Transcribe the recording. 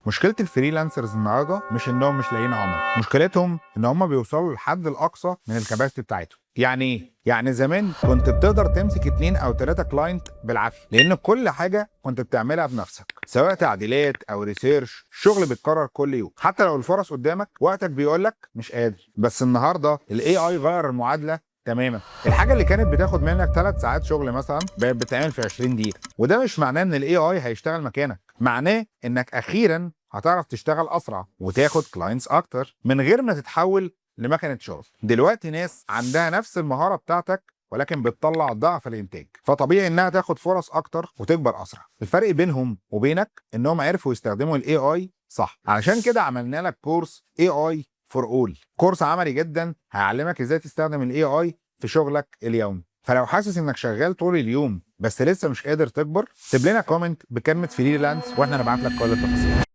مشكلة ال freelancers النهارده مش انهم مش لاقيين عملاء، مشكلتهم ان هم بيوصلوا للحد الاقصى من ال capacity بتاعتهم. يعني ايه؟ يعني زمان كنت بتقدر تمسك 2 او 3 client بالعافيه، لان كل حاجة كنت بتعملها بنفسك، سواء تعديلات او research. شغل بيتكرر كل يوم، حتى لو الفرص قدامك وقتك بيقولك مش قادر. بس النهارده ال AI غير المعادلة تماما. الحاجة اللي كانت بتاخد منك 3 ساعات شغل مثلا بقت بتتعمل في 20 دقيقه. وده مش معناه ان ال AI هيشتغل مكانك، معناه انك اخيرا هتعرف تشتغل اسرع وتاخد clients اكتر من غير ما تتحول لمكنه شغل. دلوقتي ناس عندها نفس المهارة بتاعتك ولكن بتطلع ضعف الانتاج، فطبيعي انها تاخد فرص اكتر وتكبر اسرع. الفرق بينهم وبينك انهم عرفوا يستخدموا ال AI صح. علشان كده عملنا لك كورس AI for all، كورس عملي جدا هيعلمك ازاي تستخدم ال AI في شغلك اليومي. فلو حاسس انك شغال طول اليوم بس لسه مش قادر تكبر، سيب لنا comment بكلمه freelance واحنا نبعت لك كل التفاصيل.